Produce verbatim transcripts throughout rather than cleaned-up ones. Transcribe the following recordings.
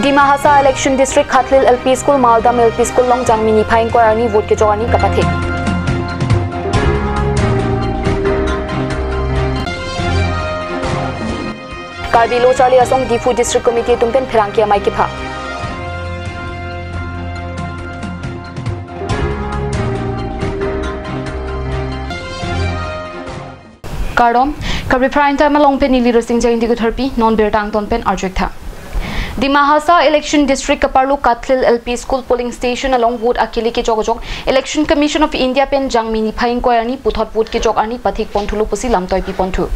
Dima Hasao Election District Khatlil L P School, Maldam L P School along Jangmi niphai ingkoi arni vote kejok arni kapathik. Karbi Lo Charli Asong Diphu District Committee atum pen pherangke amei kepha. Kardom, Karbi Prime Time along pen neli Rosing Jainti Kutharpi, non birta angton pen arju-ik tha. Dima Hasao Election District kaparlo Khatlil L P School polling station along vote akele kejok ajok Election Commission of India pen Jangmi niphai ingkoi arni puthot vote kejok arni pathik pon thulo pusi lamtoi pi pon thu.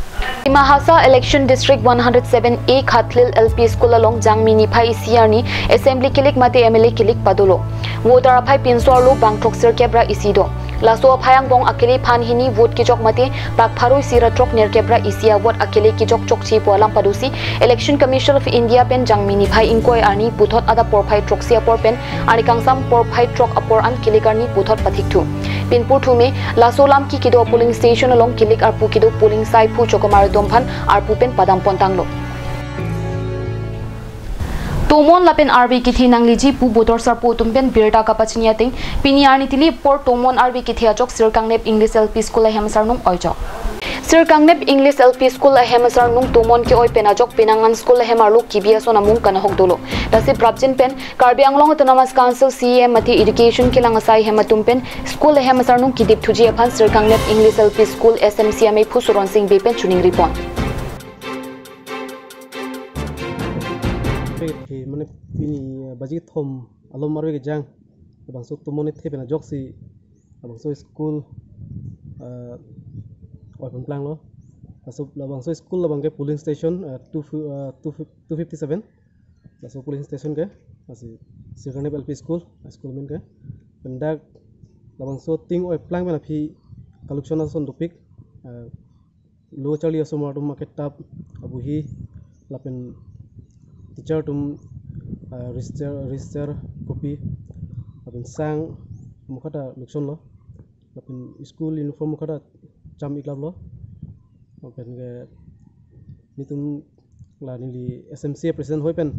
Dima Hasao Election District one hundred seven A Khatlil L P School along Jangmi niphai isi arni Assembly kilik mate M L A kilik padolo. Voter aphai pinso arlo bang throksir kep ra isi do. Laso aphai angbong akele phan hini vote kejok mate pak pharo isi ra throk nerkep ra isi a-vote akele kejok chokche pu alam padosi Election Commission of India pen Jangmi niphai ingkoi arni puthot adap porphai throksi apor pen arni kangsam porphai throk apor an kilik arni puthot pathik thu. Pinpur thume, laso lam ke kedo polling station along kilik arpu kedo polling saiphu chokomar atum aphan arpu pen padam pon tanglo. Tomon lapen arve kethe nangliji pu botor sarpo atum pen birta kapachini ateng, pini arni tili apor tomon arve kethe ajok Sirkangnep English L P School ahem asarnung oijok. Sirkangnep English L P School ahem asarnung tomon ke-oi pen ajok penang an school ahem arlo kebi ason amung kanahok dolo. Lasi prapjin pen Karbi Anglong Autonomous Council C E M mate education kelang asai hem atum pen school ahem asarnung kedip thuji aphan Sirkangnep English L P School S M C amei phu Soron Sing Bey pen choningri pon. He, mane pini, eh, baji thom alom arve kejang. Labangso tomon kethe pen ajoksi, labangso school, eh, oi pon planglo. Laso labangso school labang ke polling station, eh, two, eh, two, two fifty seven. Laso polling station ke, lasi Sirkangnep L P School, high school amen ke. Pendak labangso ting oi plang pen aphi collection ason dopik, eh, Lo Charli Asong atum aketap, abohi lapen teacher atum, ah, register, register copy lapen sang mukha ta collection lo, lapen school uniform mukha ta cham-iklap lo. Lapen ke nelitum la neli S M C president hoi pen.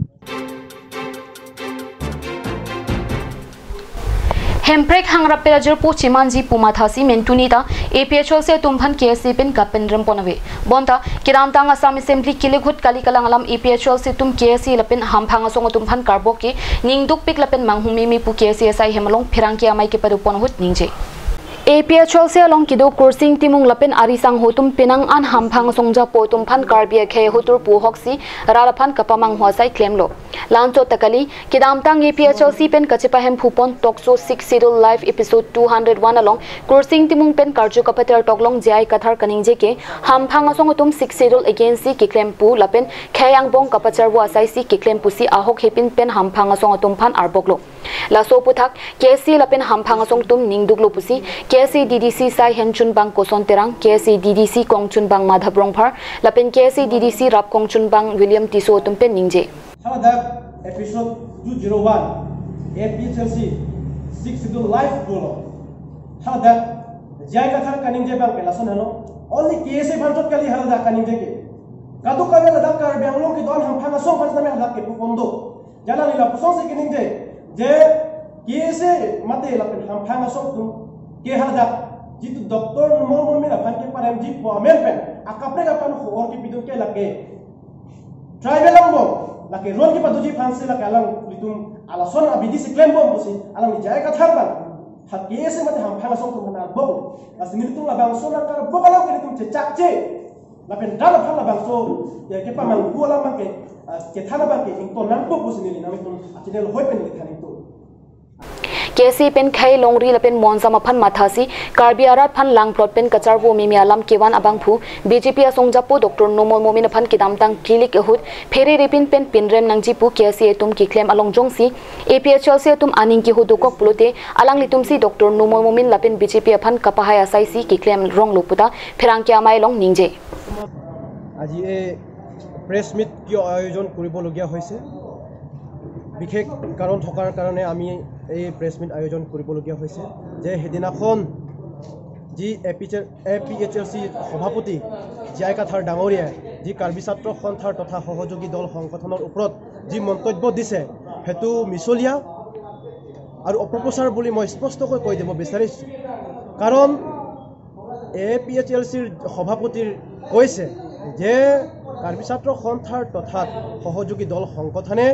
Hemprek hangrap pen ajirpo chemanji pu mathasi mentuni ta A P H L C atum aphan K S A pen kapen rem pon ave. Bonta, kedamtang Assam Assembly kilik ahut kali kalang alam A P H L C atum K S A lapen hamphang asong atum aphan karbok ke ningdukpik lapen manghumeme pu K S A asai hem along pherangke amei kepado pon ahut ningje. A P H L C along kedo Kursing Timung lapen ari sangho atum penang an hamphang asong japo atum aphan Karbi akhei ahutur pu ahoksi rat aphan kapamanghu asai klemlo. Lanchot ta kali, kedamtang A P H L C pen kachepahemphu pon talk show Sixth Schedule Live episode two hundred one along Kursing Timung pen karju kapater talk along J I Kathar kaningje ke hamphang asong atum Sixth Schedule against si keklem pu lapen khei angbong kapacharvo asai si keklem pusi ahok hepin pen hamphang asong atum aphan arboklo. Laso aphuthak K S A lapen hamphang asong atum ningduklo pusi K S A D D C asai hemchunbang Koson Terang, K S A D D C kongchunbang Madhav Rongphar lapen K S A D D C rap kongchunbang William Tisso atum pen ningje. Haladak episode two zero one, A P H L C Sixth Schedule Live pulo. Haladak J I Kathar kaningje abang ke lason helo. Only K S A aphan chot kali haladak kaningje ke. Kadokave ladak Karbi Anglong kedo-an hamphang asong aphan setame haladak kepu pon do. Jala neli lapuson si kaningje, je K S A mate lapen hamphang asong atum ke haladak jitu Doctor Numal Momin aphan keparemji pu amen pen akaprek aphan hor kepidun ke lake tribal angbong, lake ron kepadoji aphan si lake alanglitum alason abidi si klembom pusi alangli J I Kathar abang ha K S A mate hamphang asong atum aphan arbok. Lasi nelitum labangso nangkarbok alam ke nelitum chechakche lapen rat aphan labangso, ya, kepamanghu alam abang ke, ah, kethan abang ke ington nangpo pusi neli nanglitum a-channel hoi pen neli than ington. K S A pen khei longri lapen monjam aphan mathasi Karbi arat aphan langplot pen kacharvo meme alam kevan abangphu B J P asong japo Doctor Numal Momin aphan kedamtang kilik ahut phere ripin pen pinrem nangji pu K S A atum keklem along jongsi A P H L C atum aning kehu dokok pulote alanglitum si Doctor Numal Momin lapen B J P aphan kapahai asai si keklem ronglo puta pherangke amei along ningje. আজি এই press meet কিয় আয়োজন কৰিবলগীয়া হৈছে? বিশেষ কাৰণ থকাৰ কাৰণে আমি এই প্ৰেছ মিট আয়োজন কৰিবলগীয়া হৈছে যে সেইদিনাখন যি A P H L, A P H L C সভাপতি জে আই কাথাৰ ডাঙৰীয়াই যি কাৰ্বি ছাত্ৰ সন্থাৰ তথা সহযোগী দল সংগঠনৰ ওপৰত যি মন্তব্য দিছে, সেইটো মিছলীয়া আৰু অপপ্ৰচাৰ বুলি মই স্পষ্টকৈ কৈ দিব বিচাৰিছোঁ। কাৰণ এ পি এইচ এল চিৰ সভাপতিয়ে কৈছে যে কাৰ্বি ছাত্ৰ সন্থাৰ তথা সহযোগী দল সংগঠনে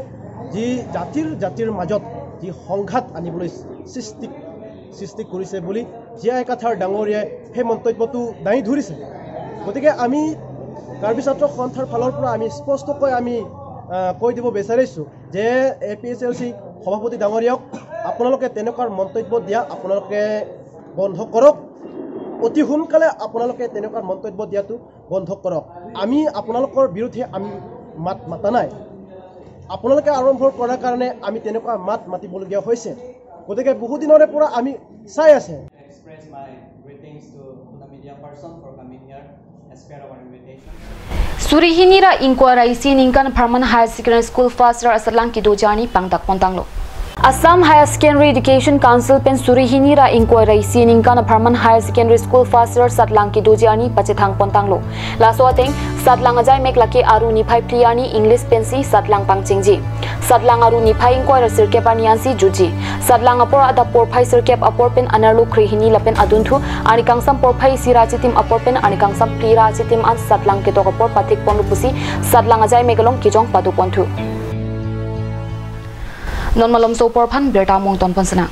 যি জাতিৰ জাতিৰ মাজত যি সংঘাত আনিবলৈ সৃষ্টি সৃষ্টি কৰিছে বুলি জে আই কাথাৰ ডাঙৰীয়াই সেই মন্তব্যটো দাঙি ধৰিছে। গতিকে আমি কাৰ্বি ছাত্ৰ সন্থাৰ ফালৰ পৰা আমি স্পষ্টকৈ আমি, আহ, কৈ দিব বিচাৰিছোঁ যে এ পি এইচ এল চি সভাপতি ডাঙৰীয়াক আপোনালোকে তেনেকুৱা মন্তব্য দিয়া আপোনালোকে বন্ধ কৰক। অতি সোনকালে আপোনালোকে তেনেকুৱা মন্তব্য দিয়াটো বন্ধ কৰক। আমি আপোনালোকৰ বিৰুদ্ধে আমি মাত মাতা নাই। আপোনালোকে আৰম্ভ কৰাৰ কাৰণে আমি তেনেকুৱা মাত মাতিবলগীয়া হৈছে। গতিকে বহুদিনৰে পৰা আমি চাই আছে। Express my greetings to the media person for coming here as per our invitation. Suri hini ra ingkoi ra isi aningkan apharman Higher Secondary School first year asatlang kedoji arni pangdak pontanglo. Assam Higher Secondary Education Council pen suri hini ra ingkoi ra isi aningkan apharman Higher Secondary School first year asatlang kedoji arni pachethang pontanglo. Laso ateng asatlang ajaimek lake Aru niphai phli arni English pensi asatlang pangchengji. Asatlang Aru niphai ingkoi ra sirkep arni ansi jutji. Asatlang apor adap porphai sirkep apor pen anerlo kre hini lapen adunthu arni kangsam porphai isi ra chitim apor pen arni kangsam phli ra chitim an asatlang ketok apor pathik ponlo pusi asatlang ajaimek along kejong pado ponthu. Non malomso apor aphan birta mungton pon sena.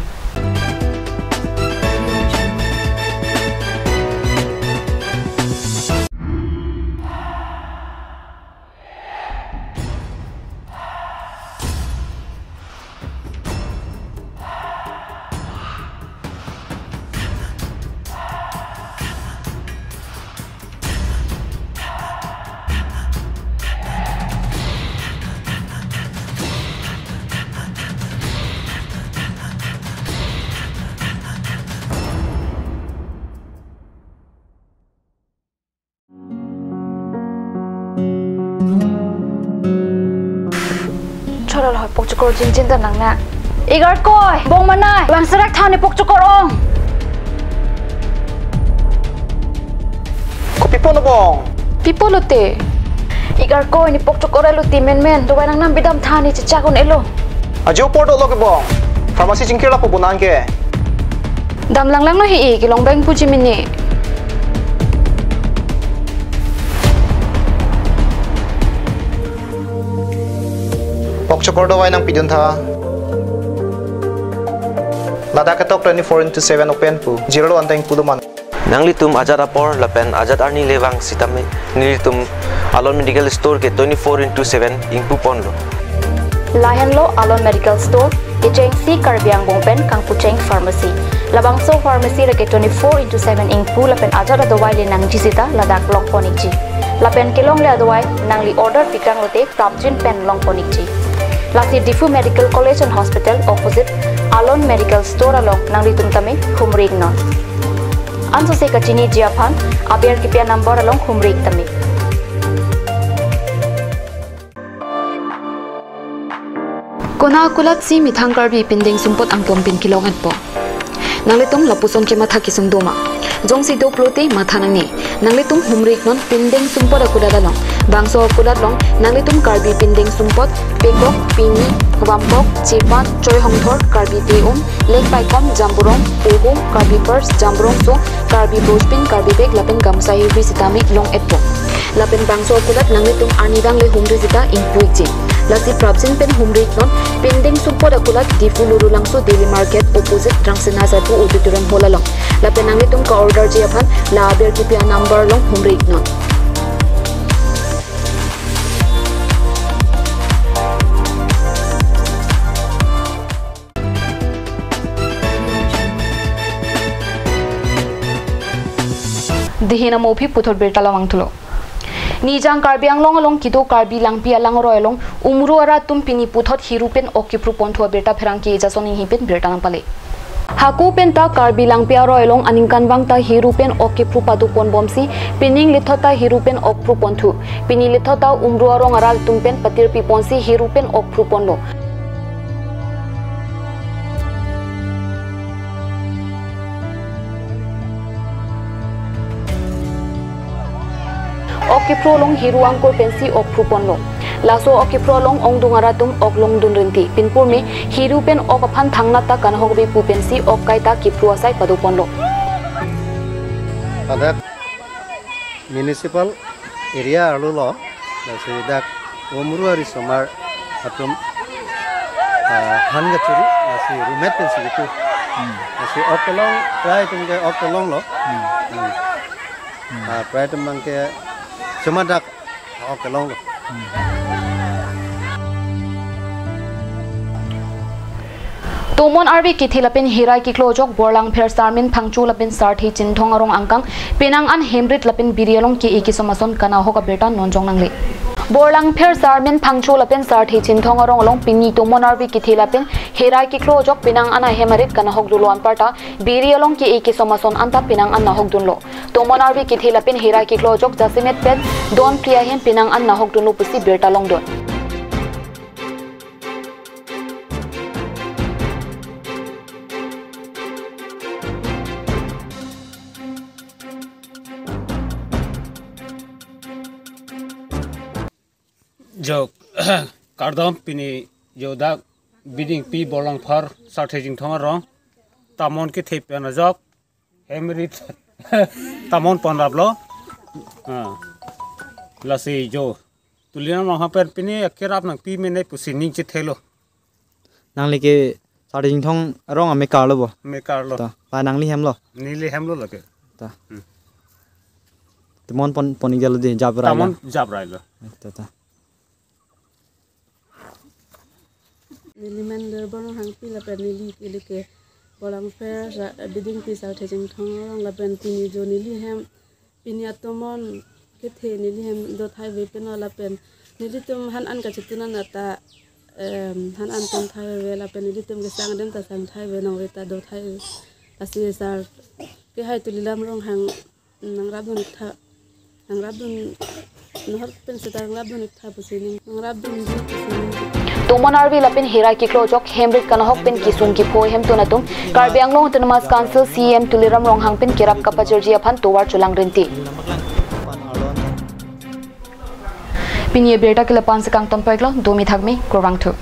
Chorol hoi pokchokor jingjin ta nang na. Igarkoi, bong manai, bang serak thani pokchokor ong. Kopi ponlo bong? Pi ponlo te? Igarkoi, ne pokchokor elo te menmen, dovai nangnam bidam thani chechak un elo. Ajo apor dolo ke bong. Pharmacy chingkir lapu bonang ke. Dam langlanglo he-i kelong bang puji mini. Pokchokor dovai nangpidun tha. Ladak ketok twenty-four into seven open pu. Jirlo anteng pulo man. Nanglitum ajat apor lapen ajat arni le vang sitame nelitum Alon Medical Store ke twenty-four into seven ingpu ponlo. Lahenlo Alon Medical Store, kechengsi Karbi angbong pen kangpucheng pharmacy. Labangso pharmacy lake twenty-four into seven ingpu lapen ajat adovai le nangji sita ladak long pon ikji. Lapen kelongle adovai nangli order pikrang lote prapjin pen long pon ikji. Lasi Diphu Medical College and Hospital opposite Alon Medical Store along nanglitum tame humri iknon. Ansose kachiniji aphan aber kipi a-number along humri ik tame. Konat akulat si methang Karbi pindeng sumpot angton pen kelong-etpo. Nanglitum lapuson kematha kesung doma. Jongsi doplote matha nangne. Nanglitum humri iknon pindeng sumpot akulat along. Bangso akulat along nanglitum Karbi pindeng sumpot, pekok, pini, vampok, chepan, choi hongthor, Karbi pe-um, leng paikom, jamborong, pohum, Karbi purse, jamborong song, Karbi bojpin, Karbi bag lapen gamsa hirbi sitame long-etpo. Lapen bangso akulat nanglitum arnidang le humri sita ingpu ikji. Lasi prapjin pen humri iknon pindeng sumpot akulat Diphu Lurulangso Daily Market opposite Rangsina Sarpo Auditorium Hall along. Lapen nanglitum ka-orderji aphan la aber kipi a-number along humri iknon. Dihin amo aphi puthot birta lamang thulo. Nijang Karbi Anglong along kedo Karbi Langpi alangroi along Umru arat atum pini puthot hiru pen ok kepru ponthu abirta pherangke Jason Inghi pen birta nangpale. Hako penta Karbi Langpi aroi along aningkanvang ta hiru pen ok kepru pado ponbomsi pining lethot ta hiru pen ok pru ponthu. Pini lethot ta Umru arong arat atum pen patirpi ponsi hiru pen ok pru ponlo. Ok Kiphro along hiru angkur pensi ok phruponlo. Laso ok kiphro along ongdung arat atum ok longdun rinti. Pinpur me hiru pen ok aphan thangnat ta kanahok ave pu pensi ok kaita kiphro asai padoponlo. Ladak municipal area arlo lo, lasi dak Omru arisomar atum, ah, han kachiri, lasi rumet pensi kitu. Hmm. Lasi ok kelong, prai atum ke ok kelonglo. Hmm. Hmm. Ah, prai atum abang ke chuma dak ok kelonglo. Hmm. Tomon Arvi kethe lapen Herai kiklo ajok Borlangpher Sarmen Phangcho lapen Sarthe Chinthong arong angkang penang an hemrit lapen biri along ke-e kesom ason kanahok abirta non jong nangle. Borlangpher Sarmen Phangcho lapen Sarthe Chinthong arong along pini Tomon Arvi kethe lapen Herai kiklo ajok penang an ahem arit kanahok dolo anparta biri along ke-e kesom ason anta penang an nahok dunlo. Tomon Arvi kethe lapen Herai kiklo ajok jasemet pen don phli ahem penang an nahok dunlo pusi birta longdun. Jo, kardom pini jo dak Bidingpi Borlangpher Sarthe Chinthong arong Tomon kethe pen ajok hemrit Tomon ponraplo. Ah. Lasi jo Tuliram Ronghang pen pini akerap nangpi mene pusi ning chethelo. Nangli ke Sarthe Chinthong arong amekar lo bo? Mekar lo. To, pa nangli hem lo? Neli hem lo lake. To. Hmm. Tomon pon, pon-ik jalo de, jabrai Tomon lo. Jabrai lo. To, to. Neli men Tuliram Ronghangpi lapen neli ke, neli ke Borlangpher Sa-, Bidingpi Sarthe Chinthong arong lapen pini jo neli hem pini atomon kethe neli hem dothai ave peno lapen nelitum han an kachitunan ata, em, han an tonthai ave lapen nelitum kesang adim ta sangthai ave nangve ta dothai ave. Lasi sar ke hai Tuliram Ronghang nangrapdun-ik tha, nangrapdun, nahor pen seta nangrapdun-ik tha pusi ning, nangrapdunji pusi ning. Tomon Arvi lapen Herai kiklo ajok hemrit kanahok pen kesung kepho ahemtun atum Karbi Anglong Autonomous Council C E M Tuliram Ronghang pen kerap kapajirji aphan tovar cholang rinti. Pini abirta ke lapu-an si kangton pon-iklo, domi thakmi, kurvangthu.